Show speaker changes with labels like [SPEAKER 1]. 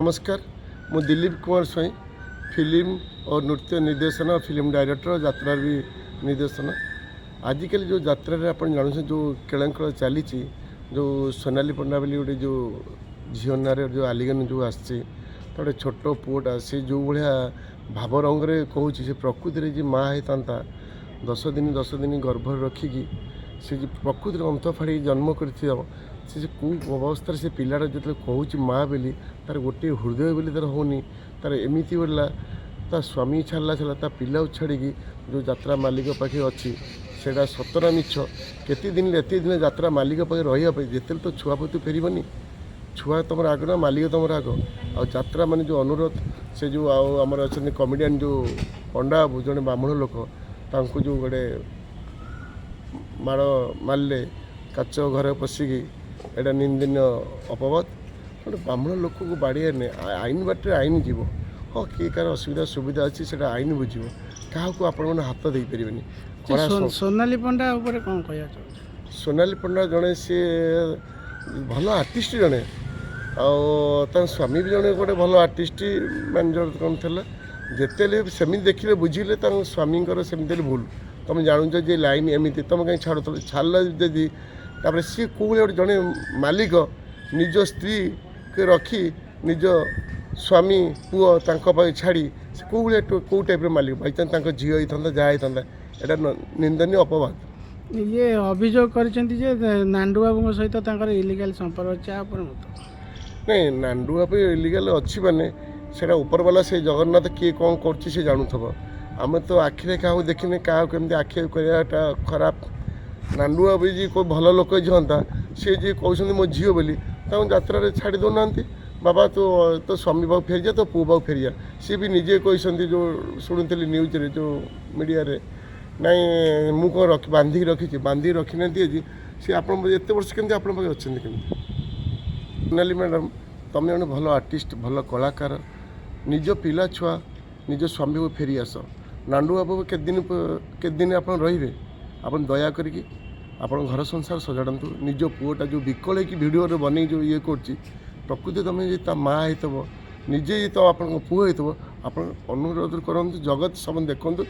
[SPEAKER 1] ନମସ୍କାର, ମୁଁ ଦିଲ୍ଲୀପ କୁମାର ସ୍ୱାଇଁ, ଫିଲ୍ମ ଓ ନୃତ୍ୟ ନିର୍ଦ୍ଦେଶନା, ଫିଲ୍ମ ଡାଇରେକ୍ଟର, ଯାତ୍ରାର ବି ନିର୍ଦ୍ଦେଶନା। ଆଜିକାଲି ଯେଉଁ ଯାତ୍ରାରେ ଆପଣ ଜାଣୁଛନ୍ତି, ଯେଉଁ କେଳେଙ୍କେଳ ଚାଲିଛି, ଯେଉଁ ସୋନାଲି ପଣ୍ଡା ବୋଲି ଗୋଟେ ଯେଉଁ ଝିଅ ନାଁରେ ଯେଉଁ ଆଲିଗେସନ୍ ଯେଉଁ ଆସିଛି, ତ ଗୋଟେ ଛୋଟ ପୁଅଟା, ସେ ଯେଉଁ ଭଳିଆ ଭାବ ରଙ୍ଗରେ କହୁଛି, ସେ ପ୍ରକୃତିରେ ଯେ ମା ହେଇଥାନ୍ତା, 10 ଦିନ 10 ଦିନ ଗର୍ଭରେ ରଖିକି ସେ ଯେ ପ୍ରକୃତିରେ ଅନ୍ତ ଫାଡ଼ିକି ଜନ୍ମ କରିଥିବ, ସେ ଯେ କେଉଁ ଅବସ୍ଥାରେ ସେ ପିଲାଟା ଯେତେବେଳେ କହୁଛି ମା ବୋଲି, ତାର ଗୋଟିଏ ହୃଦୟ ବୋଲି ତାର ହେଉନି। ତାର ଏମିତି ବୋଲିଲା, ତା ସ୍ୱାମୀ ଛାଡ଼ିଲା ଛାଡ଼ିଲା, ତା ପିଲାକୁ ଛାଡ଼ିକି ଯେଉଁ ଯାତ୍ରା ମାଲିକ ପାଖେ ଅଛି, ସେଇଟା ସତ ନା ମିଛ? କେତେ ଦିନ, ଏତେ ଦିନ ଯାତ୍ରା ମାଲିକ ପାଖେ ରହିବା ପାଇଁ, ଯେତେବେଳେ ତ ଛୁଆ ପ୍ରତି ଫେରିବନି। ଛୁଆ ତୁମର ଆଗ ନା ମାଲିକ ତୁମର ଆଗ? ଆଉ ଯାତ୍ରା ମାନେ ଯେଉଁ ଅନୁରୋଧ, ସେ ଯେଉଁ ଆଉ ଆମର ଅଛନ୍ତି କମେଡ଼ିଆନ୍ ଯେଉଁ ପଣ୍ଡା ବାବୁ, ଜଣେ ବ୍ରାହ୍ମଣ ଲୋକ, ତାଙ୍କୁ ଯେଉଁ ଗୋଟେ ମାଡ଼ ମାରିଲେ କାଚ ଘରେ ପଶିକି, ଏଇଟା ନିନ୍ଦନୀୟ ଅପବାଦ। ଗୋଟେ ବ୍ରାହ୍ମଣ ଲୋକକୁ ବାଡ଼ିଆ ନେଇ ଆଇନ ବାଟରେ ଆଇନ ଯିବ। ହଁ, କିଏ କାହାର ଅସୁବିଧା ସୁବିଧା ଅଛି, ସେଇଟା ଆଇନ ବୁଝିବ। କାହାକୁ ଆପଣମାନେ ହାତ ଦେଇପାରିବେନି। କଳା
[SPEAKER 2] ସୋନାଲି ପଣ୍ଡା ଉପରେ କ'ଣ କହିବାକୁ ଚାହୁଁଛନ୍ତି?
[SPEAKER 1] ସୋନାଲି ପଣ୍ଡା ଜଣେ, ସିଏ ଭଲ ଆର୍ଟିଷ୍ଟ ଜଣେ। ଆଉ ତାଙ୍କ ସ୍ୱାମୀ ବି ଜଣେ ଗୋଟେ ଭଲ ଆର୍ଟିଷ୍ଟ, ମ୍ୟାନେଜର କ'ଣ ଥିଲା। ଯେତେବେଳେ ସେମିତି ଦେଖିଲେ ବୁଝିଲେ, ତାଙ୍କ ସ୍ୱାମୀଙ୍କର ସେମିତି ହେଲେ ଭୁଲ। ତୁମେ ଜାଣୁଛ ଯେ ଲାଇନ୍ ଏମିତି, ତୁମେ କାହିଁ ଛାଡ଼ୁଥିଲ? ଛାଡ଼ିଲ ଯଦି, ତାପରେ ସିଏ କେଉଁ ଭଳିଆ ଗୋଟେ ଜଣେ ମାଲିକ, ନିଜ ସ୍ତ୍ରୀକୁ ରଖି ନିଜ ସ୍ୱାମୀ ପୁଅ ତାଙ୍କ ପାଖେ ଛାଡ଼ି, ସେ କେଉଁ ଭଳିଆ, କେଉଁ ଟାଇପ୍ର ମାଲିକ? ବାଇଚାନ୍ସ ତାଙ୍କ ଝିଅ ହେଇଥାନ୍ତା, ଯାହା ହେଇଥାନ୍ତା, ଏଇଟା ନିନ୍ଦନୀୟ ଅପବାଦ।
[SPEAKER 2] ଇଏ ଅଭିଯୋଗ କରିଛନ୍ତି ଯେ ନାଣ୍ଡୁ ବାବୁଙ୍କ ସହିତ ତାଙ୍କର ଇଲିଗାଲ ସମ୍ପର୍କ ଅଛି, ଆ ଉପରେ ମତ?
[SPEAKER 1] ନାଇଁ, ନାଣ୍ଡୁ ବାବୁ ଇଲିଗାଲ ଅଛି ମାନେ ସେଇଟା ଉପରବାଲା ସେ ଜଗନ୍ନାଥ, କିଏ କ'ଣ କରୁଛି ସେ ଜାଣୁଥିବ। ଆମେ ତ ଆଖିରେ କାହାକୁ ଦେଖିନେ, କାହାକୁ କେମିତି ଆଖି କରିବାଟା ଖରାପ। ନାଣ୍ଡୁ ବାବୁ ଯିଏ କେଉଁ ଭଲ ଲୋକ ହୁଅନ୍ତା, ସିଏ ଯିଏ କହୁଛନ୍ତି ମୋ ଝିଅ ବୋଲି, ତାଙ୍କୁ ଯାତ୍ରାରେ ଛାଡ଼ି ଦେଉନାହାନ୍ତି। ବାବା, ତୁ ତୋ ସ୍ୱାମୀ ପାଖକୁ ଫେରିଯା, ତୋ ପୁଅ ପାଖକୁ ଫେରିଯା। ସିଏ ବି ନିଜେ କହିଛନ୍ତି, ଯେଉଁ ଶୁଣୁଥିଲି ନ୍ୟୁଜ୍ରେ, ଯେଉଁ ମିଡ଼ିଆରେ, ନାଇଁ ମୁଁ କ'ଣ ରଖି ବାନ୍ଧିକି ରଖିଛି? ବାନ୍ଧିକି ରଖିନାହାନ୍ତି। ଆଜି ସିଏ ଆପଣ ଏତେ ବର୍ଷ କେମିତି ଆପଣଙ୍କ ପାଖରେ ଅଛନ୍ତି କେମିତି? ସୋନାଲି ମ୍ୟାଡ଼ାମ୍, ତୁମେ ଜଣେ ଭଲ ଆର୍ଟିଷ୍ଟ, ଭଲ କଳାକାର। ନିଜ ପିଲା ଛୁଆ, ନିଜ ସ୍ୱାମୀକୁ ଫେରି ଆସ। ନାଣ୍ଡୁ ବାବୁ କେତେ ଦିନ କେତେ ଦିନ ଆପଣ ରହିବେ? ଆପଣ ଦୟା କରିକି ଆପଣ ଘର ସଂସାର ସଜାଡ଼ନ୍ତୁ। ନିଜ ପୁଅଟା ଯେଉଁ ବିକଳ ହେଇକି ଭିଡ଼ିଓରେ ବନେଇକି ଯେଉଁ ଇଏ କରୁଛି, ପ୍ରକୃତି ତୁମେ ଯଦି ତା ମା ହେଇଥିବ, ନିଜେ ଯଦି ତ ଆପଣଙ୍କ ପୁଅ ହେଇଥିବ, ଆପଣ ଅନୁରୋଧ କରନ୍ତୁ, ଜଗତ ସମସ୍ତେ ଦେଖନ୍ତୁ,